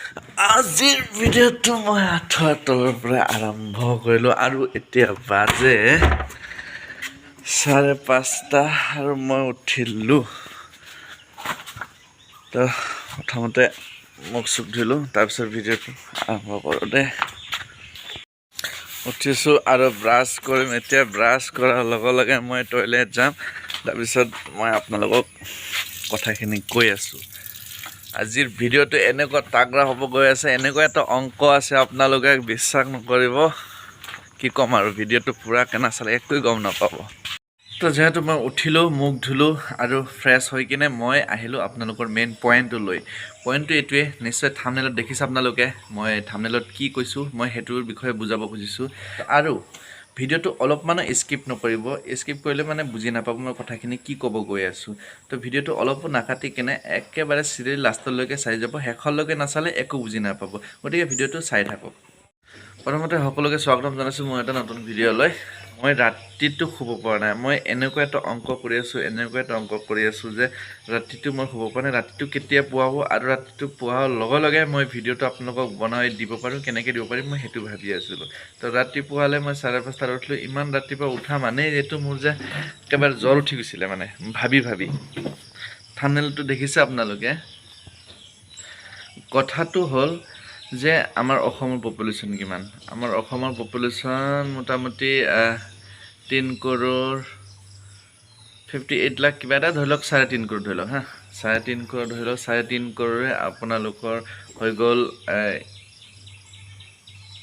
আজিৰ ভিডিঅ'টো মই আঁঠুৱাৰ তলৰ পৰা আৰম্ভ কৰিলোঁ আৰু এতিয়া বাজে 5:30 আৰু মই উঠিলোঁ। তো প্ৰথমতে মুখ চুখ ধুলোঁ, তাৰপিছত ভিডিঅ'টো আৰম্ভ কৰোঁ দেই। উঠিছোঁ আৰু ব্ৰাছ কৰিম এতিয়া। ব্ৰাছ কৰাৰ লগে লগে মই টয়লেট যাম। তাৰপিছত মই আপোনালোকক কথাখিনি কৈ আছোঁ। আজিৰ ভিডিঅ'টো এনেকুৱা তাগৰা হ'ব গৈ আছে, এনেকুৱা এটা অংক আছে, আপোনালোকে বিশ্বাস নকৰিব। কি ক'ম আৰু, ভিডিঅ'টো পূৰাকৈ নাচালে একোৱেই গম নাপাব। তো যিহেতু মই উঠিলোঁ, মুখ ধুলোঁ আৰু ফ্ৰেছ হৈ কিনে মই আহিলোঁ আপোনালোকৰ মেইন পইণ্টটো লৈ। পইণ্টটো এইটোৱে, নিশ্চয় থামনেলত দেখিছে আপোনালোকে মই থামনেলত কি কৈছোঁ। মই সেইটোৰ বিষয়ে বুজাব খুজিছোঁ আৰু ভিডিঅ'টো অলপমানো স্কিপ নকৰিব। স্কিপ কৰিলে মানে বুজি নাপাব মই কথাখিনি কি ক'ব গৈ আছোঁ। তো ভিডিঅ'টো অলপো নাকাটি কিনে একেবাৰে চিৰিয়েল লাষ্টলৈকে চাই যাব। শেষলৈকে নাচালে একো বুজি নাপাব। গতিকে ভিডিঅ'টো চাই থাকক। প্ৰথমতে সকলোকে স্বাগতম জনাইছোঁ মই এটা নতুন ভিডিঅ'লৈ। মই ৰাতিটো শুব পৰা নাই। মই এনেকুৱা এটা অংক কৰি আছোঁ, এনেকুৱা এটা অংক কৰি আছোঁ যে ৰাতিটো মই শুব পৰা নাই। ৰাতিটো কেতিয়া পুৱাব আৰু ৰাতিটো পুৱাৰ লগে লগে মই ভিডিঅ'টো আপোনালোকক বনাই দিব পাৰোঁ, কেনেকৈ দিব পাৰিম, মই সেইটো ভাবি আছিলোঁ। তো ৰাতিপুৱালে মই 5:30ত উঠিলোঁ। ইমান ৰাতিপুৱা উঠা মানেই এইটো মোৰ যে একেবাৰে জ্বৰ উঠি গৈছিলে, মানে ভাবি ভাবি। থামনেলটো দেখিছে আপোনালোকে। কথাটো হ'ল যে আমাৰ অসমৰ পপুলেশ্যন কিমান? আমাৰ অসমৰ পপুলেশ্যন মোটামুটি 3 কৰোৰ 58 লাখ কিবা এটা ধৰি লওক, 3.5 কৰোৰ ধৰি লওক। হা, 3.5 কৰোৰ ধৰি লওক। 3.5 কৰোৰে আপোনালোকৰ হৈ গ'ল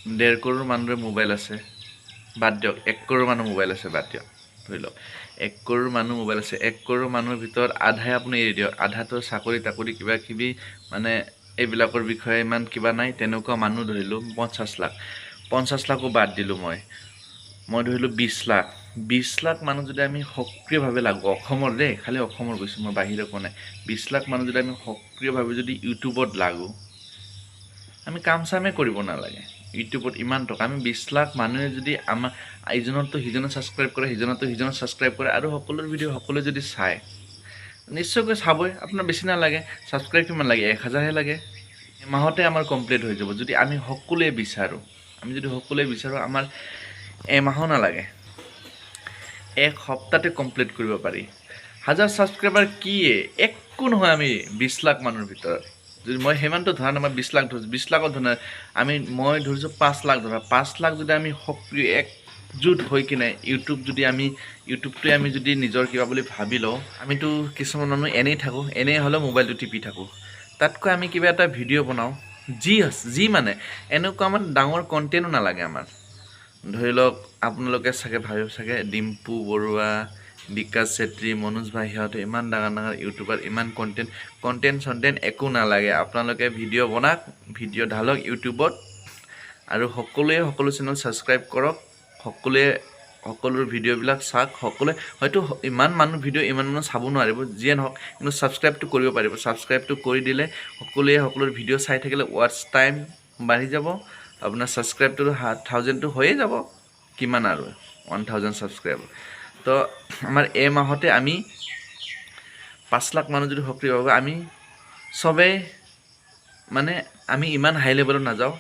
1.5 কৰোৰ মানুহৰে মোবাইল আছে। বাদ দিয়ক, 1 কৰোৰ মানুহ মোবাইল আছে। বাদ দিয়ক, ধৰি লওক 1 কৰোৰ মানুহ মোবাইল আছে। 1 কৰোৰ মানুহৰ ভিতৰত আধাই আপুনি এৰি দিয়ক, আধাটো চাকৰি তাকৰি কিবা কিবি, মানে এইবিলাকৰ বিষয়ে ইমান কিবা নাই, তেনেকুৱা মানুহ ধৰিলোঁ 50 লাখ। 50 লাখো বাদ দিলোঁ, মই ধৰিলোঁ 20 লাখ। 20 লাখ মানুহ যদি আমি সক্ৰিয়ভাৱে লাগোঁ, অসমৰ দেই, খালি অসমৰ কৈছোঁ মই, বাহিৰৰ কোৱা নাই। 20 লাখ মানুহ যদি আমি সক্ৰিয়ভাৱে যদি ইউটিউবত লাগোঁ, আমি কাম চামেই কৰিব নালাগে। ইউটিউবত ইমান টকা। আমি 20 লাখ মানুহে যদি আমাৰ ইজনতো সিজনে ছাবস্ক্ৰাইব কৰে, সিজনতো সিজনে ছাবস্ক্ৰাইব কৰে আৰু সকলোৰ ভিডিঅ' সকলোৱে যদি চায়, নিশ্চয়কৈ চাবই। আপোনাৰ বেছি নালাগে, ছাবস্ক্ৰাইব কিমান লাগে? 1000হে লাগে। এমাহতে আমাৰ কমপ্লিট হৈ যাব যদি আমি সকলোৱে বিচাৰোঁ। আমি যদি সকলোৱে বিচাৰোঁ, আমাৰ এমাহো নালাগে, এক সপ্তাহতে কমপ্লিট কৰিব পাৰি। হাজাৰ ছাবস্ক্ৰাইবাৰ কি একো নহয় আমি 20 লাখ মানুহৰ ভিতৰত। যদি মই সিমানটো ধৰা নাই, মই 20 লাখ ধৰিছোঁ। 20 লাখত ধৰা নাই, মই ধৰিছোঁ 5 লাখ ধৰা। 5 লাখ যদি আমি সক্ৰিয় একজোট হৈ কিনে ইউটিউব যদি আমি ইউটিউবটোৱে আমি যদি নিজৰ কিবা বুলি ভাবি লওঁ। আমিতো কিছুমান মানুহ এনেই থাকোঁ, এনেই হ'লেও মোবাইলটো টিপি থাকোঁ। তাতকৈ আমি কিবা এটা ভিডিঅ' বনাওঁ, যি আছে যি, মানে এনেকুৱা আমাৰ ডাঙৰ কণ্টেণ্টো নালাগে আমাৰ। ধৰি লওক আপোনালোকে চাগে ভাবিব চাগে, ডিম্পু বৰুৱা, বিকাশ চেত্ৰী, মনোজ ভাই, সিহঁতে ইমান ডাঙৰ ডাঙৰ ইউটিউবাৰ, ইমান কণ্টেণ্ট। কণ্টেণ্ট চণ্টেণ্ট একো নালাগে। আপোনালোকে ভিডিঅ' বনাওক, ভিডিঅ' ঢালক ইউটিউবত আৰু সকলোৱে সকলো চেনেল ছাবস্ক্ৰাইব কৰক, সকলোৱে সকলোৰ ভিডিঅ'বিলাক চাওক। সকলোৱে হয়তো ইমান মানুহ ভিডিঅ' ইমান মানুহ চাব নোৱাৰিব, যিয়ে নহওক, কিন্তু ছাবস্ক্ৰাইবটো কৰিব পাৰিব। ছাবস্ক্ৰাইবটো কৰি দিলে সকলোৱে সকলোৰ ভিডিঅ' চাই থাকিলে ৱাটচ টাইম বাঢ়ি যাব। আপোনাৰ ছাবস্ক্ৰাইবটো থাউজেণ্ডটো হৈয়ে যাব। কিমান আৰু 1000 ছাবস্ক্ৰাইব। তো আমাৰ এই মাহতে আমি 5 লাখ মানুহ যদি সক্ৰিয়ভাৱে আমি চবেই, মানে আমি ইমান হাই লেভেলত নাযাওঁ,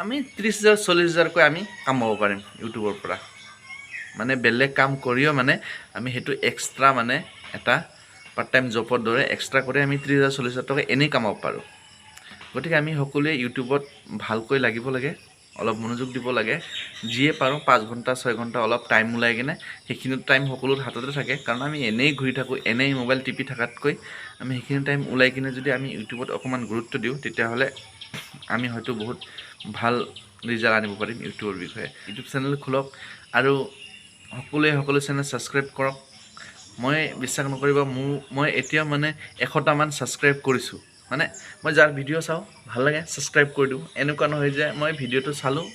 আমি 30 হাজাৰ 40 হাজাৰকৈ আমি কামাব পাৰিম ইউটিউবৰ পৰা। মানে বেলেগ কাম কৰিও মানে আমি সেইটো এক্সট্ৰা, মানে এটা পাৰ্ট টাইম জবৰ দৰে এক্সট্ৰা কৰি আমি 30 হাজাৰ 40 হাজাৰ টকা এনেই কামাব পাৰোঁ। গতিকে আমি সকলোৱে ইউটিউবত ভালকৈ লাগিব লাগে, অলপ মনোযোগ দিব লাগে। যিয়ে পাৰোঁ 5 ঘণ্টা 6 ঘণ্টা অলপ টাইম ওলাই কিনে, সেইখিনি টাইম সকলোৰ হাততে থাকে, কাৰণ আমি এনেই ঘূৰি থাকোঁ। এনেই মোবাইল টিপি থকাতকৈ আমি সেইখিনি টাইম ওলাই কিনে যদি আমি ইউটিউবত অকণমান গুৰুত্ব দিওঁ, তেতিয়াহ'লে আমি হয়তো বহুত ভাল ৰিজাল্ট আনিব পাৰিম ইউটিউবৰ বিষয়ে। ইউটিউব চেনেল খোলক আৰু সকলোৱে সকলো চেনেল ছাবস্ক্ৰাইব কৰক। মই বিশ্বাস নকৰিব, মই এতিয়া মানে 100টামান ছাবস্ক্ৰাইব কৰিছোঁ। মানে মই যাৰ ভিডিঅ' চাওঁ, ভাল লাগে, ছাবস্ক্ৰাইব কৰি দিওঁ। এনেকুৱা নহয় যে মই ভিডিঅ'টো চালোঁ,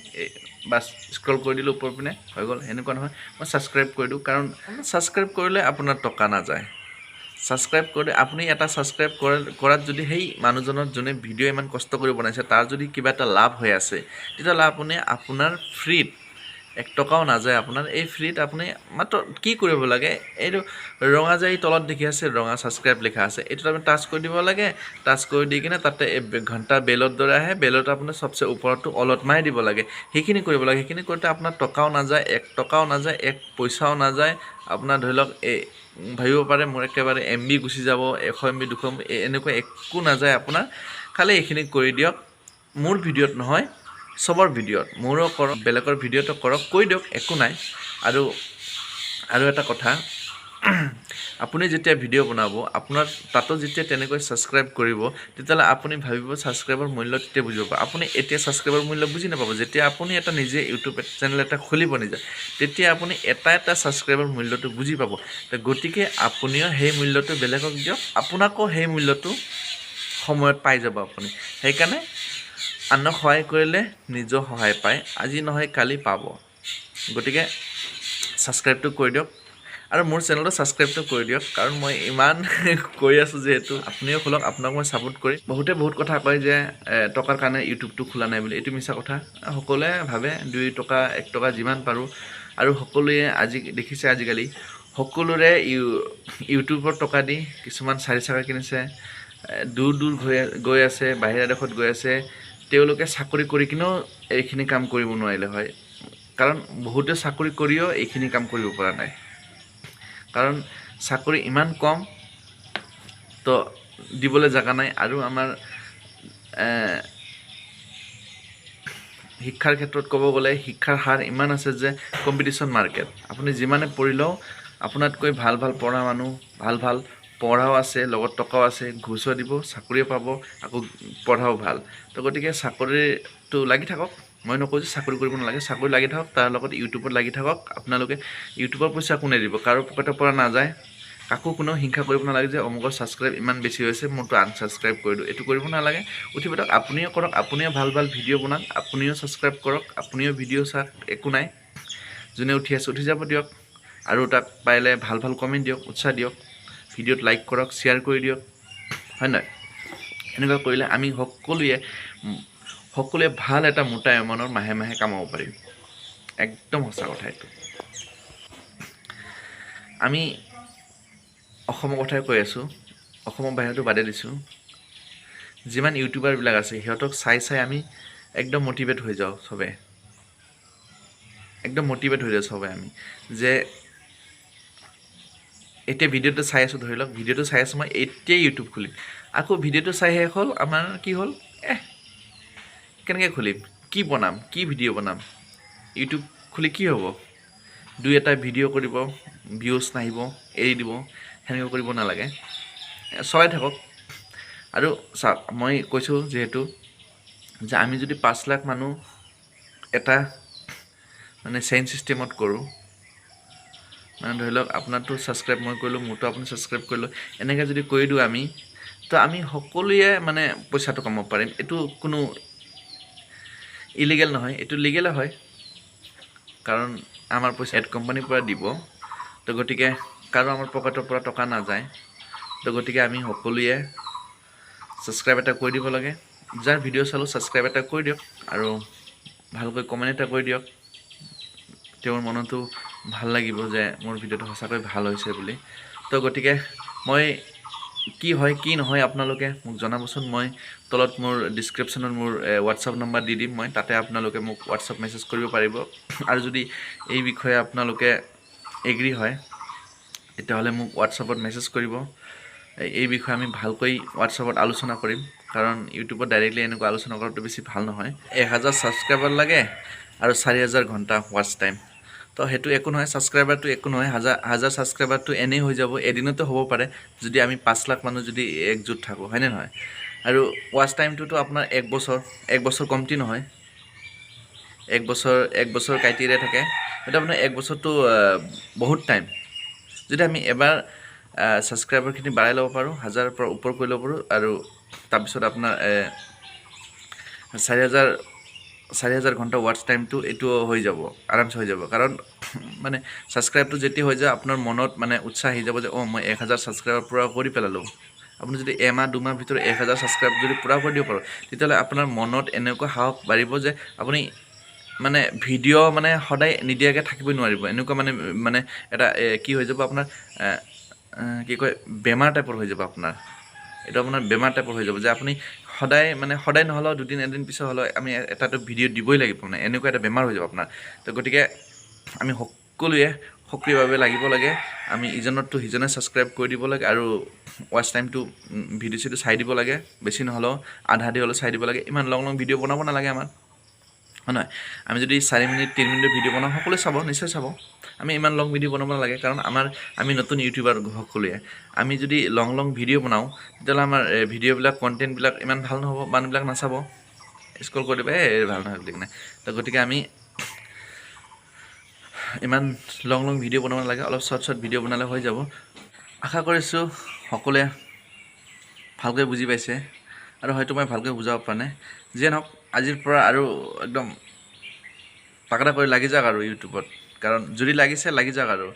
বাছ স্ক্ৰল কৰি দিলোঁ ওপৰ পিনে, হৈ গ'ল, সেনেকুৱা নহয়। মই ছাবস্ক্ৰাইব কৰি দিওঁ, কাৰণ ছাবস্ক্ৰাইব কৰিলে আপোনাৰ টকা নাযায়। ছাবস্ক্ৰাইব কৰি আপুনি এটা ছাবস্ক্ৰাইব কৰাত যদি সেই মানুহজনৰ, যোনে ভিডিঅ' ইমান কষ্ট কৰি বনাইছে, তাৰ যদি কিবা এটা লাভ হৈ আছে, তেতিয়াহ'লে আপুনি আপোনাৰ ফ্ৰীত এক টকাও নাযায় আপোনাৰ। এই ফ্ৰীত আপুনি মাত্ৰ কি কৰিব লাগে, এইটো ৰঙা যে এই তলত দেখি আছে ৰঙা ছাবস্ক্ৰাইব লিখা আছে, এইটোত আপুনি টাচ কৰি দিব লাগে। টাচ কৰি দি কিনে তাতে এই ঘণ্টা বেলৰ দৰে আহে, বেলত আপুনি চবচে ওপৰতো অলত মাৰি দিব লাগে। সেইখিনি কৰিব লাগে। সেইখিনি কৰোঁতে আপোনাৰ টকাও নাযায়, এক টকাও নাযায়, এক পইচাও নাযায়। আপোনাৰ ধৰি লওক এই ভাবিব পাৰে মোৰ একেবাৰে এম বি গুচি যাব, 100 এম বি, 200 এম বি, এনেকুৱা একো নাযায় আপোনাৰ। খালি এইখিনি কৰি দিয়ক, মোৰ ভিডিঅ'ত নহয় চবৰ ভিডিঅ'ত, মোৰো কৰক, বেলেগৰ ভিডিঅ'টো কৰক, কৈ দিয়ক, একো নাই। আৰু এটা কথা, আপুনি যেতিয়া ভিডিঅ' বনাব, আপোনাৰ তাতো যেতিয়া তেনেকৈ ছাবস্ক্ৰাইব কৰিব, তেতিয়াহ'লে আপুনি ভাবিব ছাবস্ক্ৰাইবৰ মূল্য তেতিয়া বুজি পাব। আপুনি এতিয়া ছাবস্ক্ৰাইবৰ মূল্য বুজি নাপাব। যেতিয়া আপুনি এটা নিজে ইউটিউব চেনেল এটা খুলিব নিজে, তেতিয়া আপুনি এটা এটা ছাবস্ক্ৰাইবৰ মূল্যটো বুজি পাব। গতিকে আপুনিও সেই মূল্যটো বেলেগক দিয়ক, আপোনাকো সেই মূল্যটো সময়ত পাই যাব আপুনি। সেইকাৰণে আনক সহায় কৰিলে নিজেও সহায় পায়, আজি নহয় কালি পাব। গতিকে ছাবস্ক্ৰাইবটো কৰি দিয়ক আৰু মোৰ চেনেলটো ছাবস্ক্ৰাইবটো কৰি দিয়ক, কাৰণ মই ইমান কৈ আছোঁ যিহেতু আপুনিও খোলক, আপোনাক মই ছাপোৰ্ট কৰিম। বহুতে বহুত কথা কয় যে টকাৰ কাৰণে ইউটিউবটো খোলা নাই বুলি, এইটো মিছা কথা। সকলোৱে ভাবে 2 টকা 1 টকা যিমান পাৰোঁ, আৰু সকলোৱে আজি দেখিছে আজিকালি সকলোৰে ইউটিউবৰ টকা দি কিছুমান চাৰি চকা কিনিছে, দূৰ দূৰ গৈ আছে, বাহিৰা দেশত গৈ আছে। তেওঁলোকে চাকৰি কৰি কিনেও এইখিনি কাম কৰিব নোৱাৰিলে হয়, কাৰণ বহুতে চাকৰি কৰিও এইখিনি কাম কৰিব পৰা নাই, কাৰণ চাকৰি ইমান কম, তো দিবলৈ জেগা নাই। আৰু আমাৰ শিক্ষাৰ ক্ষেত্ৰত ক'ব গ'লে শিক্ষাৰ হাৰ ইমান আছে যে কম্পিটিশ্যন মাৰ্কেট, আপুনি যিমানে পঢ়িলেও আপোনাতকৈ ভাল ভাল পঢ়া মানুহ, ভাল ভাল পঢ়াও আছে, লগত টকাও আছে, ঘোচো দিব, চাকৰিও পাব, আকৌ পঢ়াও ভাল। তো গতিকে চাকৰিটো লাগি থাকক, মই নকওঁ যে চাকৰি কৰিব নালাগে, চাকৰি লাগি থাকক, তাৰ লগত ইউটিউবত লাগি থাকক। আপোনালোকে ইউটিউবৰ পইচা কোনে দিব, কাৰো পকেটৰ পৰা নাযায়। কাকো কোনেও হিংসা কৰিব নালাগে যে অমুকৰ ছাবস্ক্ৰাইব ইমান বেছি হৈছে, মোৰটো আনছাবস্ক্ৰাইব কৰি দিওঁ, এইটো কৰিব নালাগে। উঠিব দিয়ক, আপুনিও কৰক, আপুনিও ভাল ভাল ভিডিঅ' বনাওক, আপুনিও ছাবস্ক্ৰাইব কৰক, আপুনিও ভিডিঅ' চাওক, একো নাই। যোনে উঠি আছে উঠি যাব দিয়ক, আৰু তাক পাৰিলে ভাল ভাল কমেণ্ট দিয়ক, উৎসাহ দিয়ক, ভিডিঅ'ত লাইক কৰক, শ্বেয়াৰ কৰি দিয়ক, হয় নহয়? এনেকুৱা কৰিলে আমি সকলোৱে ভাল এটা মোটা এমাউণ্টৰ মাহে মাহে কামাব পাৰিম। একদম সঁচা কথা এইটো। আমি অসমৰ কথাই কৈ আছোঁ, অসমৰ বাহিৰতো বাদেই দিছোঁ। যিমান ইউটিউবাৰবিলাক আছে সিহঁতক চাই চাই আমি একদম মটিভেট হৈ যাওঁ, চবে একদম মটিভেট হৈ যাওঁ চবে আমি, যে এতিয়া ভিডিঅ'টো চাই আছোঁ, ধৰি লওক ভিডিঅ'টো চাই আছোঁ, মই এতিয়াই ইউটিউব খুলিম, আকৌ ভিডিঅ'টো চাই শেষ হ'ল, আমাৰ কি হ'ল, কেনেকৈ খুলিম, কি বনাম, কি ভিডিঅ' বনাম, ইউটিউব খুলি কি হ'ব, দুই এটা ভিডিঅ' কৰিব, ভিউজ নাহিব, এৰি দিব, সেনেকৈ কৰিব নালাগে, চলাই থাকক। আৰু চাওক, মই কৈছোঁ যিহেতু যে আমি যদি 5 লাখ মানুহ এটা মানে চেইন ছিষ্টেমত কৰোঁ, মানে ধৰি লওক আপোনাৰটো ছাবস্ক্ৰাইব মই কৰিলোঁ, মোৰটো আপুনি ছাবস্ক্ৰাইব কৰিলোঁ, এনেকৈ যদি কৰি দিওঁ আমি, তো আমি সকলোৱে মানে পইচাটো কামাব পাৰিম। এইটো কোনো ইলিগেল নহয়, এইটো লিগেলে হয়, কাৰণ আমাৰ পইচা এড কোম্পানীৰ পৰা দিব, তো গতিকে কাৰো আমাৰ পকেটৰ পৰা টকা নাযায়। তো গতিকে আমি সকলোৱে ছাবস্ক্ৰাইব এটা কৰি দিব লাগে, যাৰ ভিডিঅ' চালোঁ ছাবস্ক্ৰাইব এটা কৰি দিয়ক, আৰু ভালকৈ কমেণ্ট এটা কৰি দিয়ক, তেওঁৰ মনতো ভাল লাগিব যে মোৰ ভিডিঅ'টো সঁচাকৈ ভাল হৈছে বুলি। তো গতিকে মই কি হয় কি নহয় আপোনালোকে মোক জনাবচোন। মই তলত মোৰ ডিছক্ৰিপশ্যনত মোৰ হোৱাটছআপ নাম্বাৰ দি দিম, মই তাতে আপোনালোকে মোক হোৱাটছআপ মেছেজ কৰিব পাৰিব। আৰু যদি এই বিষয়ে আপোনালোকে এগ্ৰী হয় তেতিয়াহ'লে মোক হোৱাটছআপত মেছেজ কৰিব। এই বিষয়ে আমি ভালকৈ হোৱাটছআপত আলোচনা কৰিম, কাৰণ ইউটিউবত ডাইৰেক্টলি এনেকুৱা আলোচনা কৰাটো বেছি ভাল নহয়। 1000 ছাবস্ক্ৰাইবাৰ লাগে আৰু 4000 ঘণ্টা ৱাচ টাইম, তো সেইটো একো নহয়, ছাবস্ক্ৰাইবাৰটো একো নহয়, হাজাৰ হাজাৰ ছাবস্ক্ৰাইবাৰটো এনেই হৈ যাব, এদিনতো হ'ব পাৰে যদি আমি 5 লাখ মানুহ যদি একজোট থাকোঁ, হয়নে নহয়? আৰু ৱাচ টাইমটোতো আপোনাৰ এক বছৰ কমটি নহয়, এক বছৰ ক্ৰাইটেৰিয়া থাকে, সেইটো আপোনাৰ এক বছৰটো বহুত টাইম। যদি আমি এবাৰ ছাবস্ক্ৰাইবাৰখিনি বাঢ়াই ল'ব পাৰোঁ, হাজাৰৰ পৰা ওপৰ কৰি ল'ব পাৰোঁ, আৰু তাৰপিছত আপোনাৰ 4000 ঘণ্টা ৱাচ টাইমটো এইটো হৈ যাব, আৰামছে হৈ যাব। কাৰণ মানে ছাবস্ক্ৰাইবটো যেতিয়া হৈ যায় আপোনাৰ মনত মানে উৎসাহ আহি যাব যে অঁ মই 1000 ছাবস্ক্ৰাইবাৰ পূৰা কৰি পেলালোঁ। আপুনি যদি এমাহ দুমাহ ভিতৰত 1000 ছাবস্ক্ৰাইব যদি পূৰা কৰি দিব পাৰোঁ, তেতিয়াহ'লে আপোনাৰ মনত এনেকুৱা সাহস বাঢ়িব যে আপুনি মানে ভিডিঅ' মানে সদায় নিদিয়াকৈ থাকিবই নোৱাৰিব। এনেকুৱা মানে মানে এটা কি হৈ যাব আপোনাৰ, কি কয়, বেমাৰ টাইপৰ হৈ যাব আপোনাৰ। এইটো আপোনাৰ বেমাৰ টাইপৰ হৈ যাব যে আপুনি সদায়, মানে সদায় নহ'লেও দুদিন এদিন পিছত হ'লেও আমি এটাতো ভিডিঅ' দিবই লাগিব, মানে এনেকুৱা এটা বেমাৰ হৈ যাব আপোনাৰ। তো গতিকে আমি সকলোৱে সক্ৰিয়ভাৱে লাগিব লাগে। আমি ইজনৰটো সিজনে ছাবস্ক্ৰাইব কৰি দিব লাগে আৰু ৱাচ টাইমটো, ভিডিঅ' চিডিঅ' চাই দিব লাগে। বেছি নহ'লেও আধা আধি হ'লেও চাই দিব লাগে। ইমান লং লং ভিডিঅ' বনাব নালাগে আমাৰ, হয় নহয়? আমি যদি 4 মিনিট 3 মিনিটৰ ভিডিঅ' বনাওঁ, সকলোৱে চাব, নিশ্চয় চাব। আমি ইমান লং ভিডিঅ' বনাব নালাগে, কাৰণ আমাৰ আমি নতুন ইউটিউবাৰ সকলোৱে। আমি যদি লং লং ভিডিঅ' বনাওঁ, তেতিয়াহ'লে আমাৰ ভিডিঅ'বিলাক, কণ্টেণ্টবিলাক ইমান ভাল নহ'ব, মানুহবিলাক নাচাব, স্ক্ৰল কৰি দিব, এই ভাল নহয় বুলি কিনে। তো গতিকে আমি ইমান লং লং ভিডিঅ' বনাব নালাগে, অলপ শ্বৰ্ট শ্বৰ্ট ভিডিঅ' বনালে হৈ যাব। আশা কৰিছোঁ সকলোৱে ভালকৈ বুজি পাইছে আৰু হয়তো মই ভালকৈ বুজাব পৰা নাই। যিয়ে নহওক, আজিৰ পৰা আৰু একদম তাকৰা কৰি লাগি যাওক আৰু ইউটিউবত। কাৰণ যদি লাগিছে, লাগি যাওক আৰু,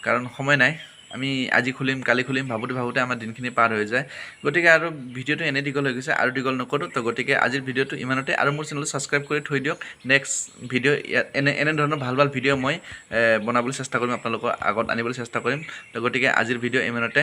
কাৰণ সময় নাই। আমি আজি খুলিম, কালি খুলিম ভাবোঁতে ভাবোঁতে আমাৰ দিনখিনি পাৰ হৈ যায়। গতিকে আৰু ভিডিঅ'টো এনেই দীঘল হৈ গৈছে, আৰু দীঘল নকৰোঁ। তো গতিকে আজিৰ ভিডিঅ'টো ইমানতে আৰু মোৰ চেনেলটো ছাবস্ক্ৰাইব কৰি থৈ দিয়ক। নেক্সট ভিডিঅ' ইয়াত এনেধৰণৰ ভাল ভাল ভিডিঅ' মই বনাবলৈ চেষ্টা কৰিম, আপোনালোকৰ আগত আনিবলৈ চেষ্টা কৰিম। তো গতিকে আজিৰ ভিডিঅ' ইমানতে।